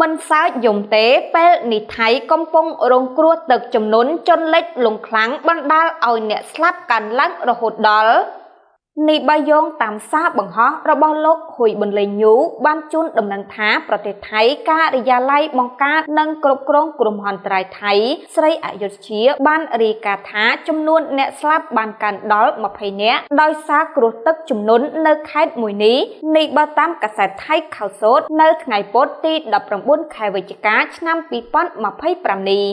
មិនសើចយំទេពេលនេះថៃកំពុងរងគ្រោះទឹកជំនន់ជន់លិចលង់ខ្លាំងបណ្ដាលឲ្យអ្នកស្លាប់កើនឡើងរហូតដល់នេះបើយោងតាមសារបង្ហោះរបស់លោកហ៊ុយប៊ុនលេងញូបានជូនដំណឹងថាប្រទេសថៃការិយាល័យបង្ការនិងគ្រប់គ្រងគ្រោះមហន្តរាយថៃស្រីអយុធ្យាបានរាយការណ៍ថាចំនួនអ្នកស្លាប់បានកើនដល់20នាក់ដោយសារគ្រោះទឹកជំនន់នៅខេត្តមួយនេះនេះបើតាមកាសែតថៃខៅសូតនៅថ្ងៃពុធទី19ខែវិច្ឆិកាឆ្នាំ2025នេះ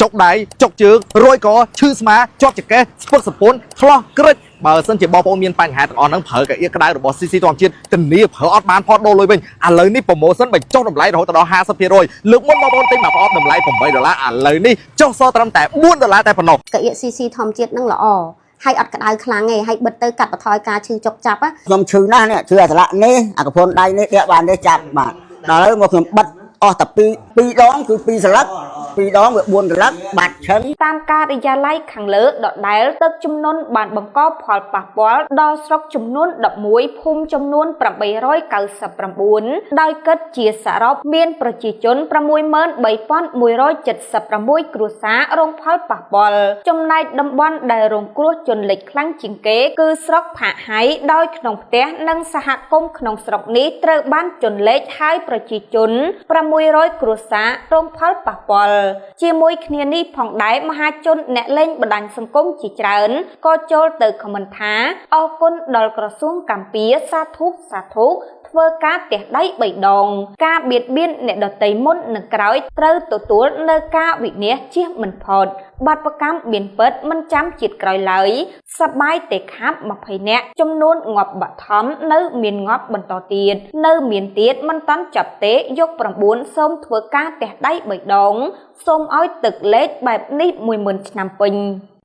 ចុកដៃចុកជើងរយកឈឺស្មាជាប់ចង្កេះស្ពឹកសពុនឆ្លោះក្រិចបើសិនជាបងប្អូនមានបញ្ហាទាំងអស់ហ្នឹងប្រើកាអៀកក្តៅរបស់ CC ធម្មជាតិធានាប្រើអត់បានផតដូរលុយវិញឥឡូវនេះ promotion បញ្ចុះតម្លៃរហូតដល់50%លើកមុនបងប្អូនទិញមួយប្រអប់តម្លៃ8ដុល្លារឥឡូវនេះចុះសល់ត្រឹមតែ4ដុល្លារតែប៉ុណ្ណោះ កៅអៀក CC ធម្មជាតិនឹងល្អហើយអត់ក្តៅខ្លាំងទេហើយបិទទៅកាត់បន្ថយការឈឺចុកចាប់ណា ខ្ញុំឈឺណាស់នេះឈឺអាសន្លាក់នេះអាកពនដៃនេះដៀកបានទេចាប់បាទដល់ហើយមកខ្ញុំបិទអស់តែពីរពីរដងគឺពីរស្លឹកពីរដងវា4ស្លឹកបាត់ឈឹង តាមការិយាល័យខាងលើដដែលទឹកជំនន់បានបង្កផលប៉ះពាល់ដល់ស្រុកចំនួន11ភូមិចំនួន899ដោយគិតជាសរុបមានប្រជាជន63176គ្រួសាររងផលប៉ះពាល់ចំណែកតំបន់ដែលរងគ្រោះជន់លិចខ្លាំងជាងគេគឺស្រុកផាកហៃដោយក្នុងផ្ទះនិងសហគមន៍ក្នុងស្រុកនេះត្រូវបានជន់លិចហើយប្រជាជន600គ្រួសាររងផលប៉ះពាល់ជាមួយគ្នានេះផងដែរមហាជនអ្នកលេងបណ្ដាញសង្គមជាច្រើនក៏ចូលទៅខមមិនថាអរគុណដល់ក្រសួងកម្ពុជាសាធុសាធុធ្វើការទះដៃ3ដងការបៀតបៀនអ្នកដទៃមុននិងក្រោយត្រូវទទួលនៅការវិនិច្ឆ័យជៀសមិនផុតបាតុកម្មមានពិតមិនចាំជាតិក្រោយឡើយសបាយទេខាប់20នាក់ចំនួនងាប់បឋមនៅមានងាប់បន្តទៀតនៅមានទៀតមិនតាន់ចាប់ទេយក9សូមធ្វើការទះដៃ3ដងសូមឲ្យទឹកលេខបែបនេះ10000ឆ្នាំពេញ។